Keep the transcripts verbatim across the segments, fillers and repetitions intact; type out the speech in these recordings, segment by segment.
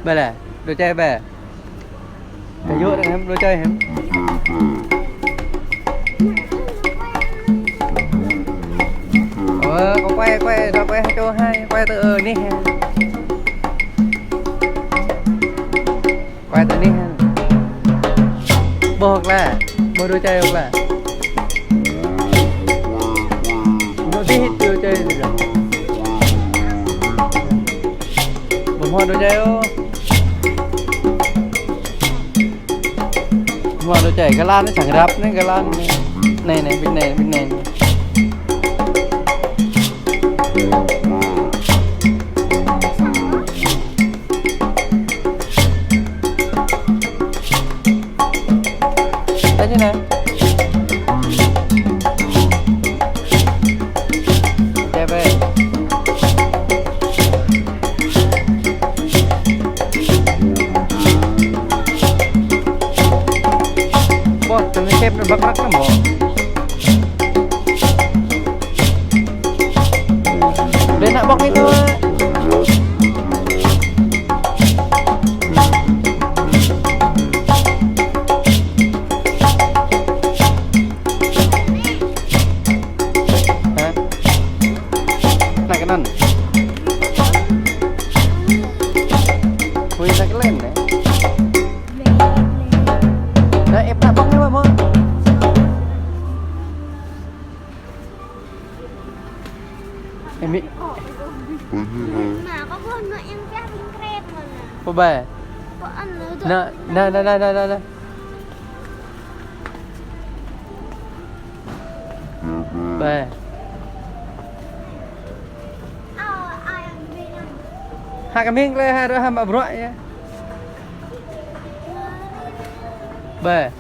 Ƀe lĕ, đu čai ƀe. Kơ yua đơ̆ng hăm, đu čai hăm. Ơ, kâo quay, quay, đu quay hai čô hai, quay tơ, ơ, anih hăm. Quay tơ anih hăm. Ƀuh lĕ, ƀuh đu čai lĕ. Đu čai, đu čai. Ƀuh hmâo đu čai ôh. Hmâo đu čai, kơ lan anai čang răp anai, kơ lan anai. Anai, anai, ƀing anai, ƀing anai. Tơ ñu anai. Čai ƀe. Ƀuh, tơ anai kĕp anai ƀăk ƀăk anai mơ̆. Đe ană ƀŏk anai tui. Hă? Anai kơ anŭn. Ui, anai kơ len anai. Anai, ĕp ană ƀŏk anai mơ̆. Ơ, Mi. Mă, kâo ƀuh anŭn yang pioh ƀing krep mơ̆n. Pơ ƀe? Pơ anŭn. Anai, anai, anai. Ƀe. Ơ, ai ăn ƀing anŭn. Hă kơ mĭn klĕ hă, rơ̆ hă mă bruă yơh. Ƀe.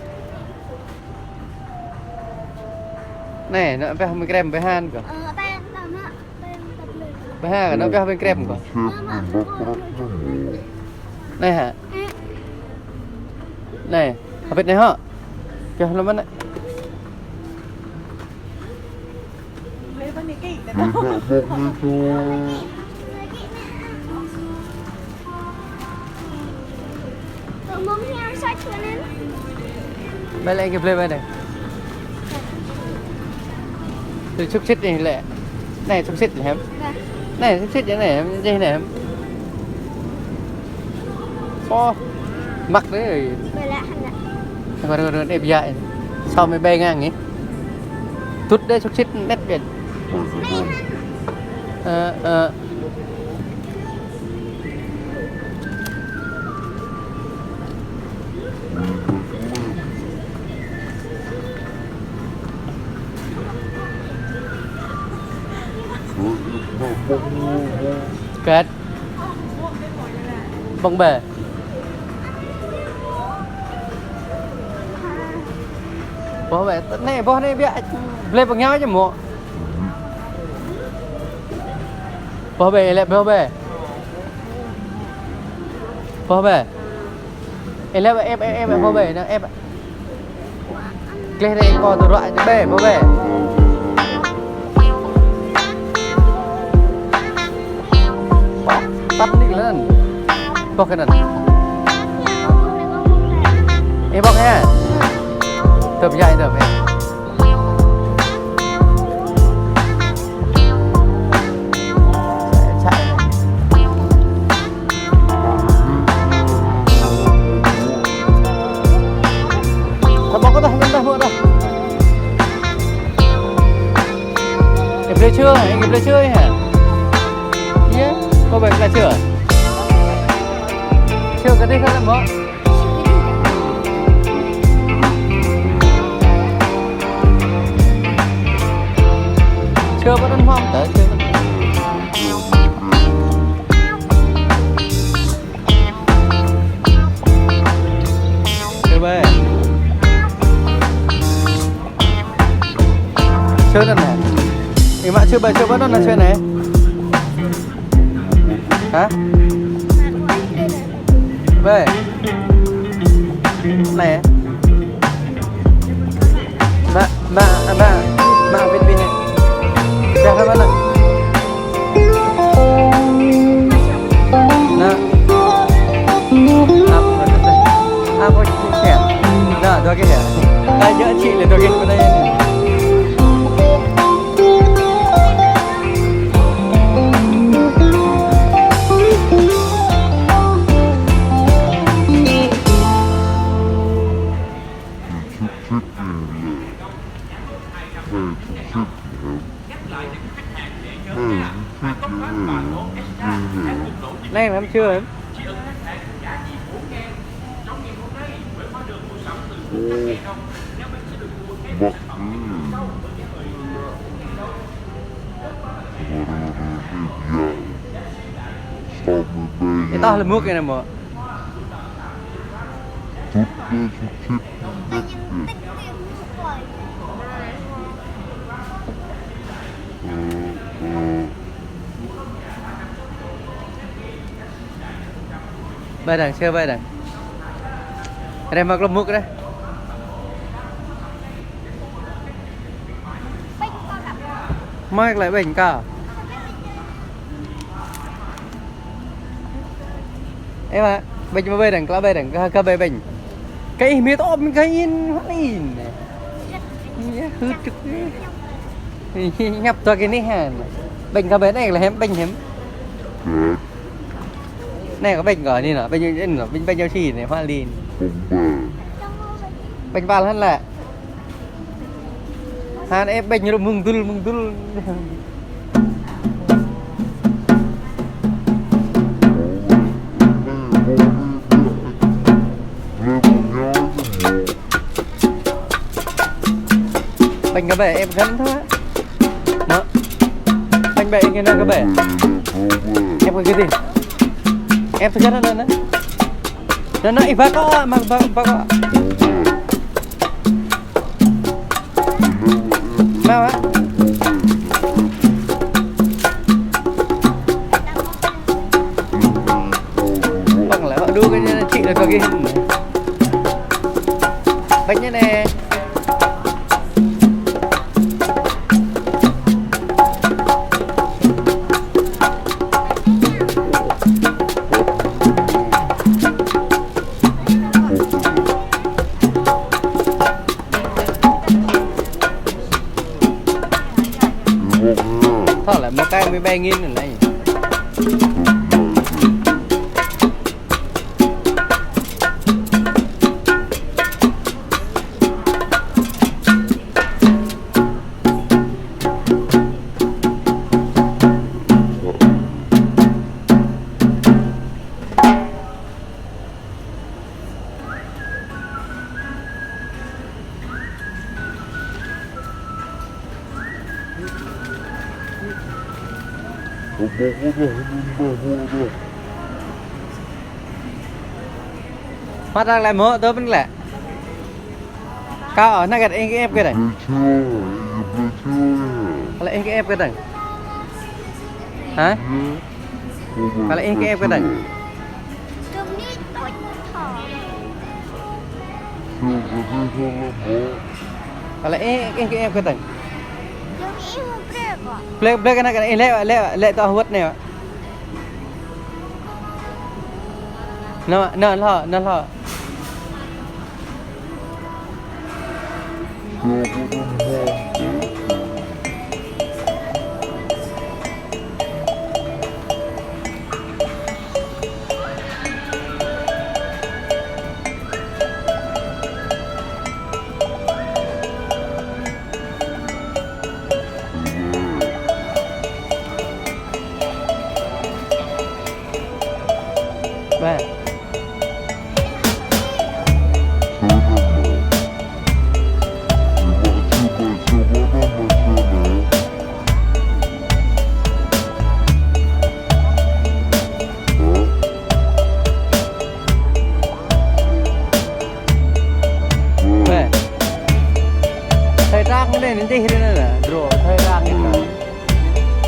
Anai, anŭn pioh ƀing krep ƀe hăn kơ. Ơ, tĕng tăm hă, tĕng tăm lĕ. Ƀe hă, anŭn pioh ƀing krep kơ. Anai hă? Anai, hơbĭt anai hŏ. Pioh lơ̆m anai. Ƀe lĕ kơ blơi ƀe anai. Tui xúc xích anai lĕ. Anai xúc xích lĕ hăm. Anai xúc xích anai hăm, djai anai hăm. Ơ, măk anai. Ƀe lĕ hăn lĕ. Rơ̆, rơ̆, rơ̆, ĕp yă. Sao mă ƀe ngang anai. Tŭt đe xúc xích anet ƀe. Anai hăn. Ơ, ơ. Kĕt. Ƀơ̆ng ƀe. Ƀuh ƀe, anai, ƀuh anai ƀiă, blơi ƀơ̆ng ñao čơmŏ. Ƀuh ƀe, lĕ ƀuh ƀe. Ƀuh ƀe. Ê, lĕ ƀe, ĕp, ĕp, ĕp, ƀuh ƀe, anai, ĕp. Gleh rai kâo tơruă ƀe, ƀuh ƀe. Tăp anai lĕ anŭn. Ƀuh kơ anŭn. Ê, ƀuh hă? Tơm yă tơm ĕp. Thâo ƀuh kơ tah, mơ̆n tah, mơ̆n tah. Ê, blơi čư̆, ê, blơi čư̆ hă? Yơh, kâo ƀe blơi čư̆. Čư̆ kơ dih kơ lăm mơ̆. Čư̆ pơ anŭn hmâo tơ, čư̆. Čư̆ ƀe. Čư̆ anŭn hă? Ih, mă čư̆ ƀe, čư̆ ƀe anŭn hă, čư̆ anai. Hă? Ƀe. Anai. Mă, mă, mă, mă, ƀit, ƀit anai. Dah lăm anŭn. Anai. Lê dô gĕt pơ anai. Anai lăm sư̆. Ê, tơl lơmŭk anai mơ̆. Ƀai dơ̆ng, sơ ƀai dơ̆ng. Rĕ mă klŏp mŭk rĕ. Mă klĕ ƀañ kơ. Ê mă, ƀañ mă ƀai dơ̆ng, klă ƀai dơ̆ng, kơ, kơ ƀai ƀañ. Kơ ih mĕt ôp kơ in, hơlin. Yă, hưt čŭk. Ñăp tŏ kơ anai hă. Ƀañ kơ ƀai anai lĕ hiam, ƀañ hiam. Anai kơ ƀañ kơ anai nă, ƀañ anai nă, ƀañ ƀañ yua si anai, hơlin. Ƀañ păl hăn lĕ. Hăn ĕp ƀañ rŭ mơ̆ng dŭl, mơ̆ng dŭl. Ƀañ kơ ƀai ĕp găn thâo. Mă. Ƀañ ƀai ĕp găn kơ ƀai. Ĕp kơ gơ̆t. Ĕp tơ găn anŭn nă. Anŭn nă, ih ba kơ, mă ba, ba kơ. Mă, mă. Păng lĕ, mă, đu kơ ñu čih lĕ kơ gih. Ƀañ ñu anai. Thâo lĕ, mă kơ mơi ƀai ngĭn anai. Mă tơl lĕ mơ̆, tơ pơ̆n lĕ. Kâo, anai gĕt ih kơ ĕp gĕt dơ̆ng. Lĕ ih kơ ĕp gĕt dơ̆ng. Hă? Kâo lĕ ih kơ ĕp gĕt dơ̆ng. Kâo lĕ ih, ih kơ ĕp gĕt dơ̆ng. Blĕ, blĕ kơ anai, kơ anai, ih lĕ, lĕ, lĕ tŏ hơwơ̆t anai. Nă, nă hlâo, nă hlâo. Ba. Ba. Thơi Trang anai, anai, anai, anai, anai, dro, Thơi Trang anai.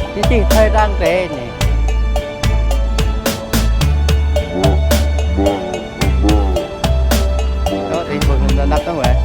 Anai, anai, Thơi Trang trê anai. Ơ, thì mình đã đặt đó vậy.